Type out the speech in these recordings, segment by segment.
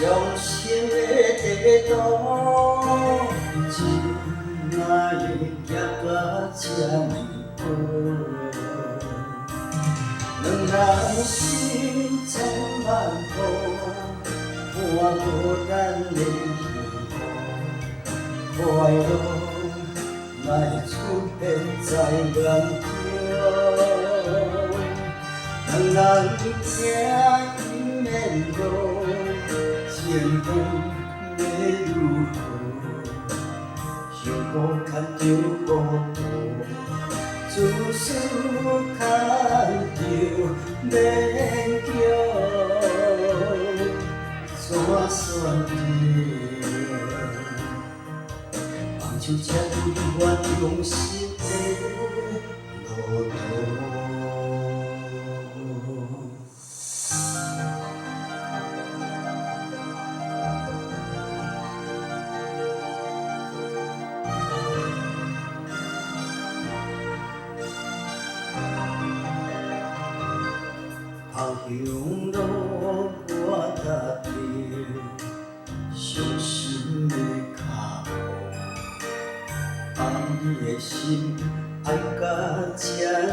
伤心的地图，情哪会行到这呢好？两人心千万步，看无咱的幸福，快乐哪会出现在眼中？两人行姻缘路，情缘欲如何？幸福牵著孤独，自私牵著勉强，怎选择？放手才永远用心的路途。抛向路我踏著伤心的脚步，放你的心爱甲这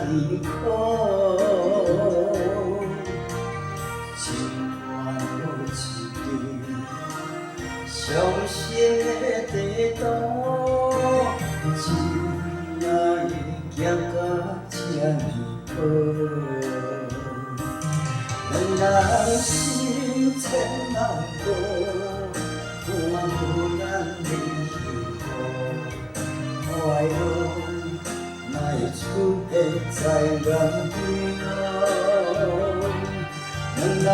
呢苦，情愿落一场伤心的地图，情哪会行甲这呢好？两人心千万步，看无咱的幸福，快乐哪会出现在眼中？两人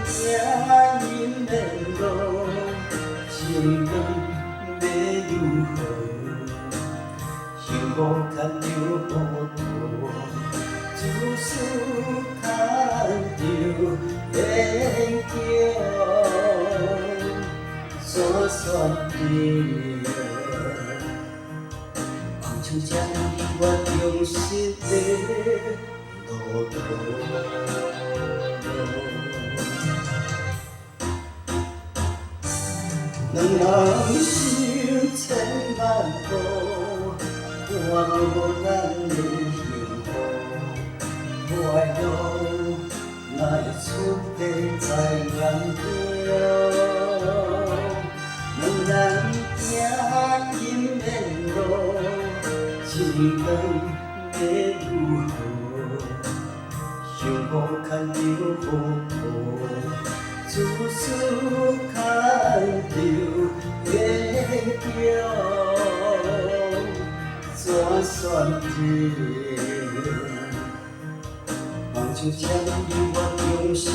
行姻缘路，情缘欲如何？幸福牵著孤独，自私牵著勉强，怎选择？放手才永远用心的路途。两人心千万步，看无咱的幸福，快乐哪会出现在眼中？两人行姻缘路，情缘欲如何？幸福牵著孤独，自私牵著勉强，怎选择？放手才永远用心。